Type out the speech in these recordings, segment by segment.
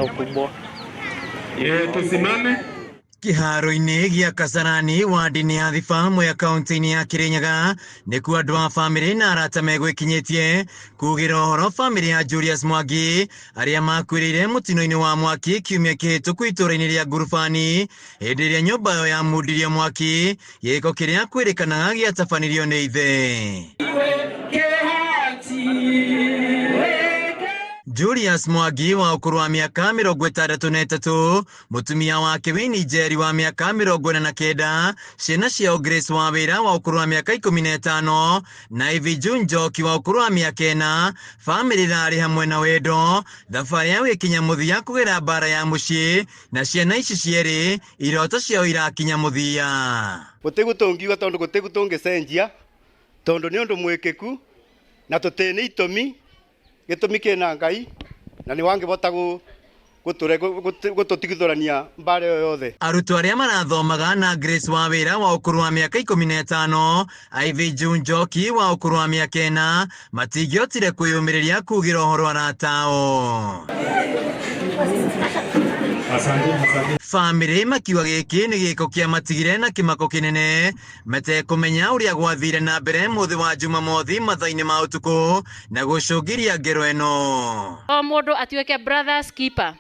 Ukubwa. Tusimame. Kĩharo-inĩ gĩa Kasarani wadi-inĩ ya Thiba Mwea kaunti-inĩ ya Kirinyaga nĩkuo andũ a bamĩrĩ na arata megwĩkinyĩtie kugĩra ũhoro bamĩrĩ ya Julius Mwangi arĩa makuĩrĩire mũtino-inĩ wa mwaki kiumia kĩhĩtũku itũũra-inĩ rĩa Ngurubani hĩndĩ ĩrĩa nyũmba yao yamundirio mwaki gĩko kĩrĩa kwĩrĩkanaga gĩatabanirio nĩ ithe. Julius Mwangi wa ũkũrũ wa mĩaka 63, mũtumia wake Winnie Njeri wa mĩaka 49, ciana ciao Grace Wawĩra wa ũkũrũ wa mĩaka 15 na Ivy June Njoki wa ũkũrũ wa mĩaka 4, bamĩrĩ ĩrarĩ hamwe na wendo, thabarĩ yao ĩkinya mũthia kũgera mbara ya mũciĩ na ciana ici cierĩ iroto ciao irakinya mũthia. Gũtirĩ tũngiuga tondũ gũtirĩ tũngĩcenjia tondũ nĩ ũndũ mwĩkĩku na tũtirĩ nĩ itũmi gĩtũmi kĩna Ngai na nĩ wangĩbota gũtũtigithũrania mbara ĩyo yothe. Arutwo arĩa marathomaga na Grace Wawĩra wa ũkũrũ wa mĩaka 15, Ivy June Njoki wa ũkũrũ wa mĩaka 4 matingĩhotire kwĩyũmĩrĩria kugĩra ũhoro arata ao. Asante, asante. Bamĩrĩ makiuga gĩkĩ nĩ gĩko kĩa matigire na kĩmako kĩnene metekũmenya ũrĩa gwathire na mbere mũthĩ wa Jumamothi mathaa-inĩ ma ũtukũ na gũcũngĩria ngero ĩno. O mũndũ atuĩke brothers keeper.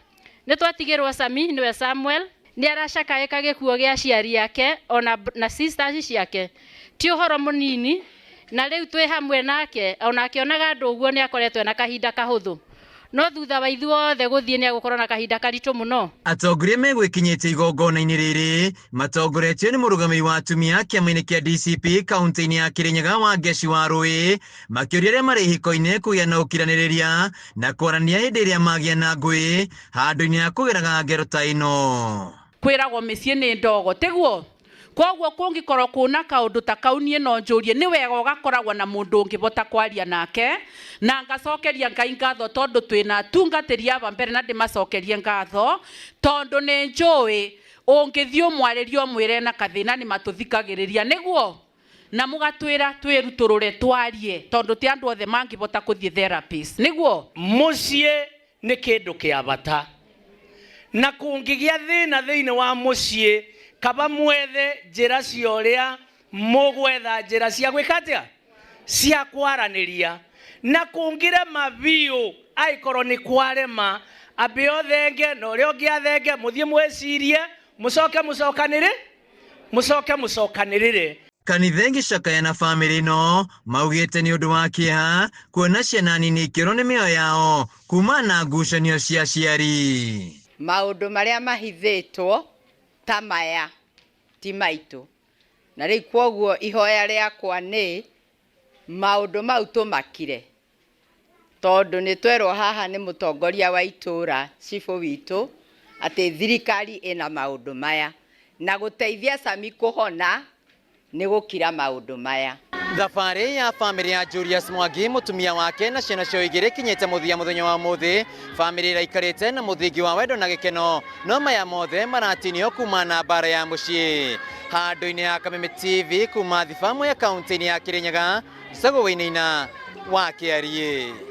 Nĩ twatigĩrwo Sami nĩwe Samuel nĩ aracakaĩka gĩkuo gĩa aciari ake ona na sisters ciake ti ũhoro mũnini na rĩu twĩ hamwe nake ona akĩonaga andũ ũguo nĩ akoretwo na kahinda kahũthũ no thutha wa ithuothe gũthiĩ nĩ agũkorwo na kahinda karitũ mũno. Atongoria megwĩkinyĩtie igongona-inĩ rĩrĩ matongoretio nĩ mũrũgamĩrĩri wa atumia kĩama-inĩ kĩa DCP kaunti-inĩ ya Kirinyaga Wangeci wa Rũĩ makĩũria arĩa marĩ ihiko-inĩ kũgĩa na ũkiranĩrĩria na kwaranĩria hĩndĩ ĩrĩa magĩa na ngũĩ handũ-inĩ ha kũgeraga ngero ta ĩno. Kwĩragwo mĩciĩ nĩ ndogo tiguo koguo kũngĩkorwo kũna kaũndũ ta kau niĩ no njũrie nĩ wega ũgakoragwo na mũndũ ũngĩbota kwaria nake na ngacokeria Ngai ngatho tondũ twĩna atungatĩri aba mbere na ndĩmacokerie ngatho tondũ nĩ njũĩ ũngĩthiĩ ũmwarĩrie ũmwĩre na kathĩna nĩ matũthikagĩrĩria nĩguo na mũgatwĩra twĩrutũrũre twarie tondũ ti andũ othe mangĩbota kũthiĩ therapist nĩguo. Mũciĩ nĩ kĩndũ kĩa bata na kũngĩgĩa thĩna thĩinĩ wa mũciĩ kaba mwethe njĩra cia ũrĩa mũgwetha njĩra cia gwĩka atĩa cia kwaranĩria na kũngĩrema biũ angĩkorwo nĩ kwarema ambe ũthenge na ũrĩa ũngĩ athenge mũthiĩ mwĩcirie mũcoke mũcokanĩrĩ mũcoke mũcokanĩrĩre. Kanitha ĩngĩcakaya na bamĩrĩ ĩno maugĩte nĩ ũndũ wa kĩeha kuona ciana nini ikĩũrwo nĩ mĩoyo yao kuma na ngucanio cia aciari. Maũndũ marĩa mahithĩtwo ta maya ti maitũ na rĩu kwoguo ihoya rĩakwa nĩ maũndũ mau tũmakire tondũ nĩ twerwo haha nĩ mũtongoria wa itũũra cibũ witũ atĩ thirikari ĩna maũndũ maya na gũteithia Sami kũhona nĩ gũkira maũndũ maya. Thabarĩ ya bamĩrĩ ya Julius Mwangi mũtumia wake na ciana ciao igĩrĩ kinyĩte mũthia mũthenya wa ũmũthĩ. Bamĩrĩ ĩraikarĩte na mũthingi wa wendo na gĩkeno no maya mothe maratinio kuma na mbara ya mũciĩ. Handũ-inĩ ha Kameme TV kuma Thiba Mwea kaunti-inĩ ya Kirinyaga, Njĩtagwo Wainaina wa Kĩariĩ.